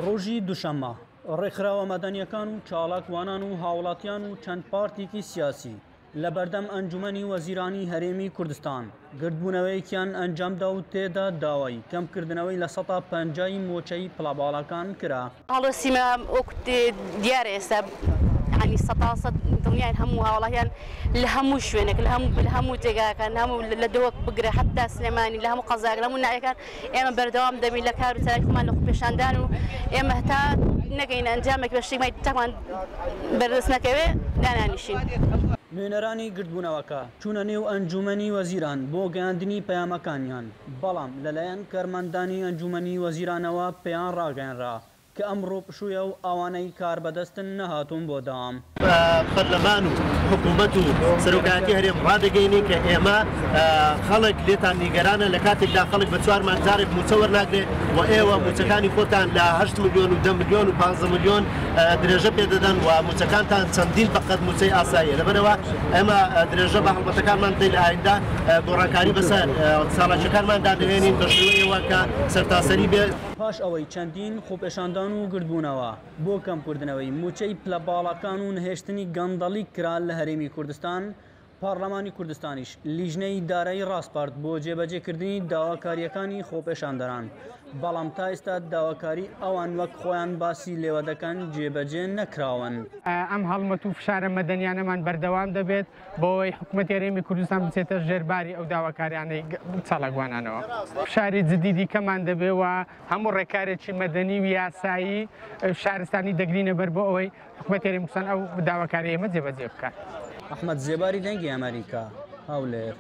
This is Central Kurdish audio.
ڕۆژی دوشەممە ڕێکخراوە مەدەنییەکان و چالاکوانان و هاوڵاتیان و چەند پارتێکی سیاسی لە بەردەم ئەنجومەنی وەزیرانی هەرێمی کوردستان گردبوونەوەیەکیان ئەنجامدا و تێدا داوای کەمکردنەوەی 50% ی مووچەی پلەباڵاکان کرا. هەڵوێستی مە وەکو دیارە ئێستا یانی سەتا سەد دڵنیاین هەموو هاوڵاتیان لە هەموو شوێنێک لە هەموو لە هەموو جێگاکان هەموو لە دهۆک بگرە حەتا سلێمانی لە هەموو قەزاکان لە هەموو ناحیەکان ئێمە بەردەوام دەبین لە کار و چالاکی خۆمان لە خۆپێشاندان و ئێمە هەتا نەگەینە ئەنجامێک بە شتێک تاکمان بەردەست نەکەوێ دانانیشین. نوێنەرانی گردبوونەوەکە چوونە نێو ئەنجوومەنی وەزیران بۆ گەیاندنی پەیامەکانیان، بەڵام لەلایەن کارمەندانی ئەنجوومەنی وەزیرانەوە پێیان ڕاگەیەنرا کە ئەمڕۆ پشوویە و ئەوانەی کاربەدەستن نەهاتوون بۆ دەوام. بە پەرلەمان و حکوومەت و سەرۆکایەتی هەرێم ڕادەگەینین کە ئێمە خەڵک لێتان نیگەرانە لە کاتێکدا خەڵک بە چوار مانگ جارێک مووچە وەرناگرێ و ئێوە مووچەکانی خۆتان لە 8 ملیۆن و 10 ملیۆن و 15 ملیۆن درێژە پێ دەدەن و مووچەکانتان چەندین بەقەد مووچەی ئاساییە. لەبەرئەوە ئێمە درێژە بە هەڵمەتەکانمان دەدەین لە ئایندە گۆڕانکاری بەسەر چالاکیەکانماندا دەهێنین بە شێوەیەوە کە سەرتاسەری بێ. پاش ئەوەی چەندین خۆپێشاندان و گردبوونەوە بۆ کەمکردنەوەی مووچەی پلە باڵاکان و نەهێشتنی گەندەڵی کرا لە هەرێمی کوردستان، پارلەمانی کوردستانیش لیژنەی دارایی ڕاسپارد بۆ جێبەجێکردنی داواکارییەکانی خۆپێشاندەران، بەڵام تا ئێستا داواکاری ئەوان وەک خۆیان باسی لێوە دەکەن جێبەجێ نەکراون. ئەم هەڵمەت و فشارە مەدەنیانەمان بەردەوام دەبێت بۆ ئەوەی حکومەتی هەرێمی کوردستان بچێتە ژێر باری ئەو داواکاریانەی چالاکوانانەوە. فشاری جدی دیکەمان دەبێت و هەموو ڕێکارێکی مەدەنی و یاسایی شارستانی دەگرینە بەر بۆ ئەوەی حکومەتی هەرێمی کوردستان ئەو داواکارییە ئێمە جێبەجێ بکات. ئەحمەد زێباری دەنگی ئەمەریکا، هەولێر.